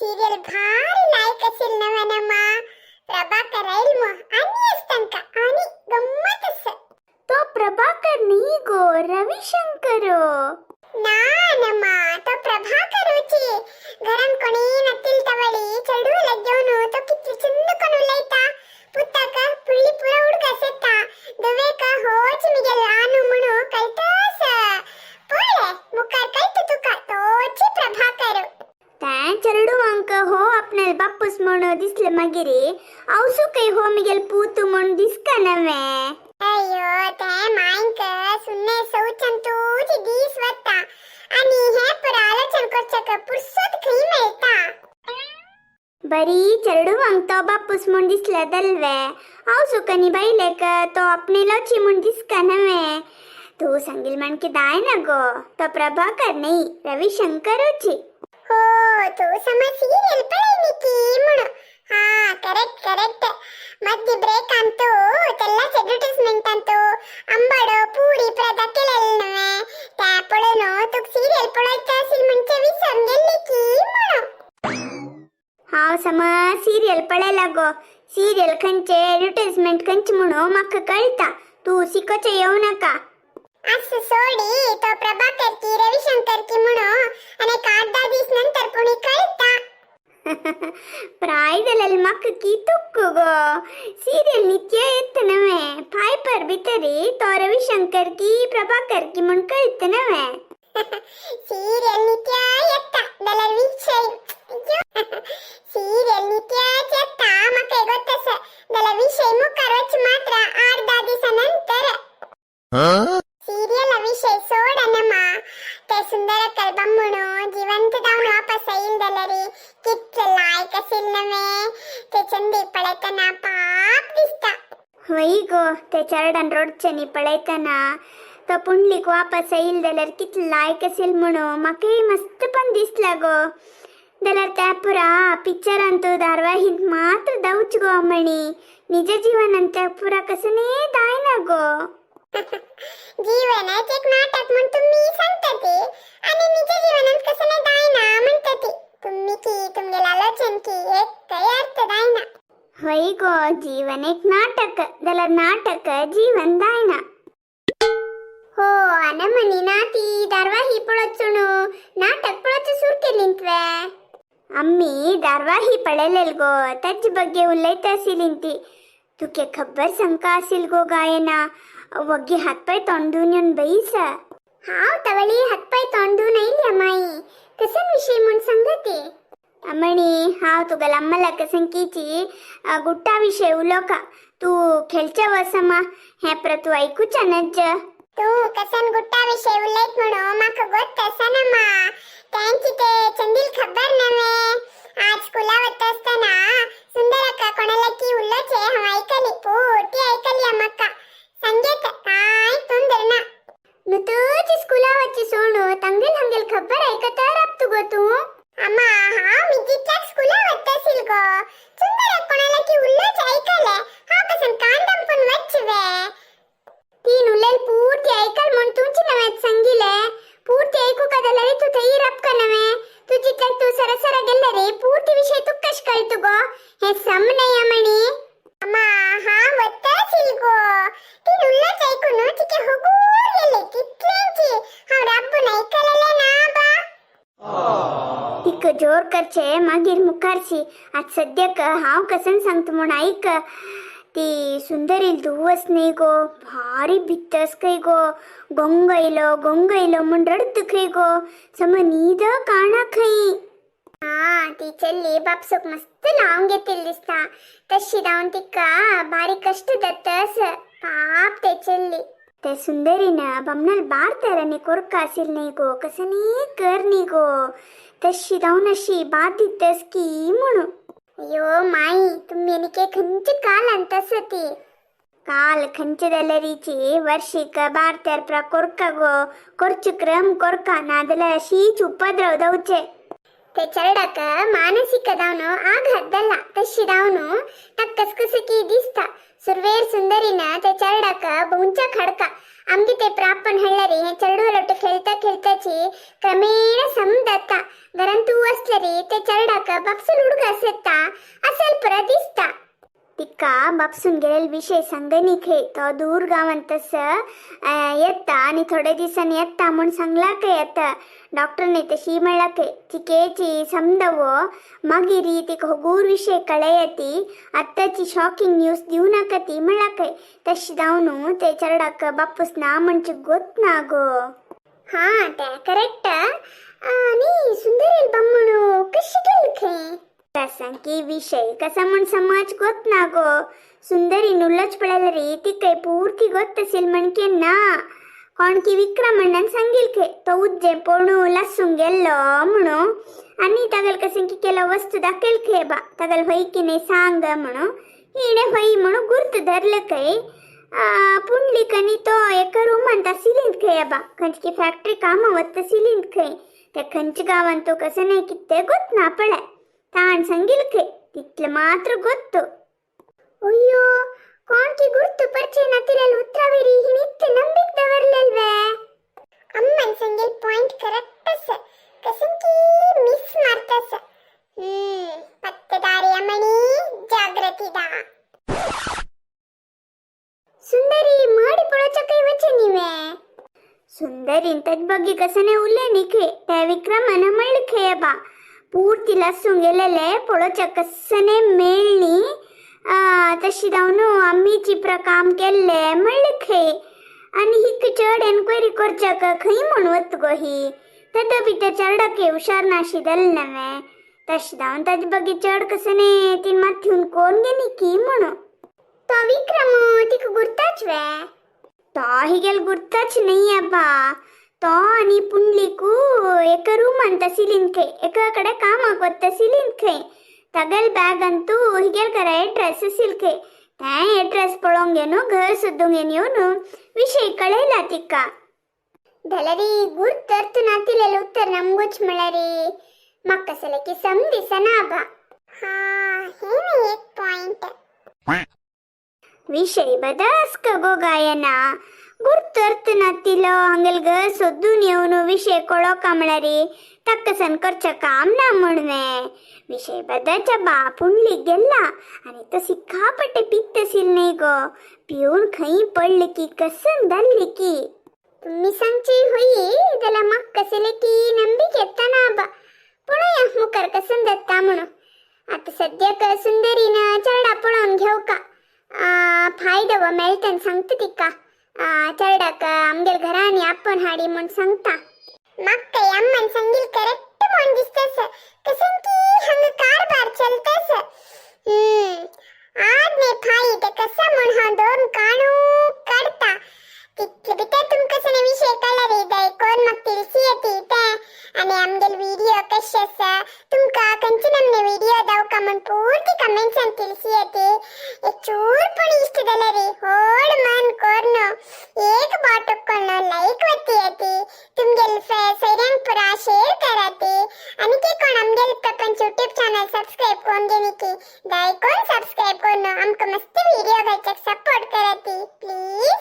Serial भारी लायक असेल नवा. प्रभाकर राहील मग आणि असतांका आणि गंमत अस. तो प्रभाकर नाही गो, रविशंकर. ना नमा, तो प्रभाकर होची. घरान कोणी नतील तवळी चेडूला घेऊन तो किती चंद कोण उलयता. पुताक पुಳ್ಳಿ ಪೂರ ಹುಡುಗ ಸೆತ್ತ, ದುವೇಕ ಹೋಚಿ ಮಿಗೆಲ್ ಆನು ಮುಣು ಕಳ್ತಾಸ. ಪೋಳೆ ಮುಖಾರ್ ಕಳ್ತು ತುಕ, ತೋಚಿ प्रभाकर. त्या चेडवांक हो आपणाल बापूस म्हणून दिसले मागीर आवसू काय हो मिगेल पूत म्हणून दिसका नव्हे. अय्यो, ते मायंक सुन्ने सौचंतूची दीस वता आणि हे पुरा आलोचन करचक पुरसत खंय मेळता. बरी, चेडवांक तो बापूस म्हूण दिसले दलवे, आवसुकनी बायलेक तो आपणेलोची म्हूण दिसका नव्हे. तू सांगील म्हणकी दाय ना गो, तो प्रभाकर नाही, रविशंकरूची. हो, तू समा सिरियल पळयली की म्हणून. हा, करेक्ट करेक्ट. मध्य ब्रेक अंतू तेल्लाच ऍडव्हर्टाइजमेंट अंतू अंबाडो पुरी पुरा दाखयलेलं नव्हे. त्या पळोवन तुक सिरियल पळोवचं असेल म्हणजे विसरून गेली की म्हणून. हांव सम सिरियल पळयला गो. सिरियल खंयचे, ऍडव्हर्टाइजमेंट खंयचे म्हणून म्हाका कळटा. तू शिकोचे येवं नाका. असं सोडी, तो प्रभाकर की रविशंकर की म्हणून आणि एक 8-10 दीस नंतर पुणी कळता. प्राय जाल्यार म्हाका की तुक्क गो, सिरियल नित्य येत नव्हे. पायपर भितरी तो रविशंकर की प्रभाकर की म्हूण कळटा नव्हे. सिरियल नित्य येता जाल्यार विषय, सिरियल नित्य येता म्हाका गोत जाल्यार विषय मुखार वच मात्र 8-10 दिसा नंतर. सिरियल विषय सोड नमा, ते सुंदर बम्मणू जिवंत जावन वापस येईल जाल्यार कितले लायक असेल नव्हे. ते चंदी पळयतना पाप दिसता. वय गो, ते चेरडान रोडच्यानी पळयतना तो पुंडलीक वापस येईल जाल्यार कितले लायक असेल म्हणून म्हाकाय मस्त पण दिसला गो. जाल्यार त्या पुरा पिक्चरान तू धारवाहीत मात्र दावच गो अमणी, निज जीवनान त्या पुरा कसं न्ही दायना गो. जीवनात एक नाटक म्हण तुम्ही सांगता ते आणि निज जीवनात कसं नाही दायना म्हणता ते. तुम्ही की तुमगेला आलोचन की एक काही अर्थ दायना. होय गो, जीवन एक नाटक जाल्यार नाटक जीवन दायना. हो, अनमनी ना ती धारवाही पळोवचणू नाटक पळोवचें सुरू केलीं त्वे. आम्ही धारवाही पळयलेल गो, ताचे ಬಗ್ಗೆ उलयता आशिल्ली ती. तुके खबर सांगका आसील गो गायना, वग्गी हातपाय तोंड धुवन येवन बैस. हांव तवळी हातपाय तोंड धुवन आयली. माई कसन विषय म्हूण सांगा ती. अमणी, हांव तुगेल्या अम्मलाक संकीची गुट्टा विषय उलोवका. तू खेळच्या वसमा हें प्र तूं आयकुच्या नज्ज. तू कसन गुट्टा विषय उलयत म्हणून म्हाका गोत आसा ना मा. त्यांची ते चंदील खबर नव्हे. आज स्कुला वता असताना सुंदर कोणाला की उल्लोचे हांव ऐकली, पूर्ती ऐकली. म्हाका सांगेत काय तोंदर ना. नुतूच स्कुला वच्ची सोणू तांगेल हांगेल खबर आयकता राबतू गो तूं. अम्मा, हांव मिजीच्याक स्कुला वता असील गो, सुंदर कोणाला की उल्लोच ऐकले. हांव कसन कान दंपून वच्च वे. तीन उलयल पूर्ती ऐकल म्हूण तुमची नव्यात सांगिले. पूर्ती ऐकू का जाल्यार तूं थंय राबका नव्हे. तूं जितल्याक तूं सरसरा गेल्ले रे, पूर्ती विषय तुका कश कळतू गो? हें सम न्हय अमणी. अम्मा, हांव वता असील गो, तीन उल्लोच ऐकून तिके हुगूर गेले तितलेंची. हांव राब्बून ऐकलेले ना बा. तिक जोर करचे मागीर मुखारशी. आज सद्याक हांव कसन सांगता म्हूण आयक. ती सुंदरील धुवस न्ही गो, भारी भित्तस खंय गो. गोंग येयलो, गोंग येयलो म्हूण रडत खंय गो, सम न्हीद काणा खंय. हा, ती चल्ली बापसूक मस्त लावून घेतिल्ली दिसता. तशी जावन तिका बारीक कश्ट जाता. पाप ते चल्ली. ते सुंदरीन बमनल बारतारनी कोरका आसील न्ही गो, कसनी कर न्ही गो, तशी जावन अशी बाद दितस की म्हणून. अय्यो माई, तुम्ही आनीक खंयचे काल अंतस ती काल खंयचे जाल्यारीची वर्षीक बारत्यार प्रा कोरका गो, कोरचे क्रम कोरका, नाजाल्यार अशीच उपद्रव जावचे. ते चेरडाक मानसिक जावन आघात जाला. तशी जावन ताका कसकसकी दिसता. सुरवेर सुंदरीन ते चेरडाक भोंवच्या खडका. आमगे ते प्रापण हळ्ळरी हे चेडू खेळता खेळताची क्रमेण समजाता. घरान तूं असलेरी ते चेरडाक बापसूक बापसून गेलेल विषय सांगनी खे. तो दूर गावांत तसं येता आणि थोड्या दिवसांनी येता म्हूण सांगला खंय. येता डॉक्टरने तशी म्हणला खंय. तिकेची समजावो, मागीर तिका होगूर विषय कळयती. आत्ताची शॉकिंग न्यूज दिवं नाका ती म्हणला खंय. तशी जावन ते चेरडाक बापूस ना म्हणजे गोत ना गो. हा, ते करेक्ट. आणि सुंदरील बामणू कशी गेली खंय? की विषय कसा म्हण समाज गोत ना गो. सुंदरी नुल्लच पळयल्यार तिका पूर्ती गोत असेल म्हणके ना. कोण की विक्रमण्णान सांगील खे, तो उज्जे पळू लसूंक गेल्लो म्हणू. आणि तागल कसें की केलं वस्तू दाखयल खे बा, तागल होय की नाही सांग म्हणू. हिणे होय म्हणू गुर्त धरलं खंय. पुंडलीक आनी तो एका रुमांत आशिल्लीत खंय बा, खंयची फॅक्टरी कामां वता आशिल्लीत खंय. ते खंयच्या गांवांत तो कसं नाही कितें गोत ना पळय. ताण सांगील खंय, तितलें मात्र गोत्तो. ಅಯ್ಯೋ, ಕೋಣ್ಕಿ ಗುರ್ತು ಪರಿಚಯ ನತಿರಲ್ ಉತ್ತರವಿರಿ ಹಿನಿತ್ತೆ ನಂಬಿಕ್ ದವರ್ಲಲ್ವೇ? ಅಮ್ಮನ್ ಸಂಗಿಲ್ ಪಾಯಿಂಟ್ ಕರೆಕ್ಟ್ ಸ, ಕಸಂಕಿ ಮಿಸ್ ಮಾಡ್ತಸ. ಪತ್ತದಾರಿ ಅಮ್ಮಣಿ ಜಾಗೃತಿದ. सुंदरी माडी पळोवच्या खंय वचे न्ही. सुंदरीन तज ಬಗ್ಗೆ कसने उल्ले न्ही त्या विक्रमान म्हणले खंय बा, पूर्ती लसूंक गेलेले पळोवच्या कसने मेळ्ळी. तशी जावन आमी चिप्र काम केल्ले म्हणले खंय. आनी हिक चड एन्क्वायरी करच्याक खंय म्हूण वत गो ही? तद भितर चेरडाक हुशार नाशी जालें नवें. तशें जावन ताजे ಬಗ್ಗೆ चड कसने तीन मात कोण गे न्ही म्हणून. तो विक्रम तिका गुर्ताच वे? तो हिगेल गुर्ताच नाही अब्बा. तो आनी पुंडलीकू एका रूमांत आशिल्लीं खंय, एका कडेन कामाक वता आशिल्लीं खंय. तागेल बॅग अंतू हिगेल घरा एड्रेस आशिल्ल खंय. तें एड्रेस पळोवंक घेवन घर सोदूंक घेवन येवन विशय कळयला तिका. धलरी गुर्त अर्थ नातिलेले उत्तर नमगुच म्हळ्यारी म्हाका की सम दिसना बा. हा, हे एक पॉइंट. विषय बदास गो गायना. गुर्त अर्थ नातिलो हांगेल घर सोदून येवन विषय कळोका म्हळ्यारी ताका करचें काम ना म्हणवे. विषय बदाच्या बा पुंडलीक गेल्ला आनी तो सिक्कापटे पित्त आशिल्लो न्ही गो. पिवन खंय पडले की कसन जाल्ली की. तुम्ही सांगची होई जाल्यार म्हाका कसले की नंबीक येता ना बा. पळोवया मुखार कसन जाता म्हणून. आता सद्याक सुंदरीन चेरडा पळोवन घेवका फायदो मेळटा सांगता तिका. चेरडाक आमगेल घरांनी आपोवन हाडी म्हूण सांगता. म्हाका अम्मान सांगील करेक्ट म्हूण दिसतस. कसन की हांगा कारभार चलतस. आज ने फायद कसा म्हूण हांव दोन काणू काडता. तितले भितर तुमकां सगळे विषय कळ्ळा रे. कोण म्हाका तिळसी येती ते आनी आमगेल व्हिडिओ कशे आसा, तुमकां खंयचे नमने व्हिडिओ दावका म्हूण पूर्ती कमेंट्सान तिळसी येती. एक चूर पण इश्ट जाल्यार होड मन कोर्न एक बोट कोण लाईक वत्ती येती. तुमगेल सैऱ्यांक पुरा शेअर कराती. आनी ते कोण आमगेल प्रपंच यूट्यूब चॅनल सबस्क्राईब कोण घेनी की दाय कोण सबस्क्राईब कोण आमकां मस्त व्हिडिओ घालच्याक सपोर्ट कराती प्लीज.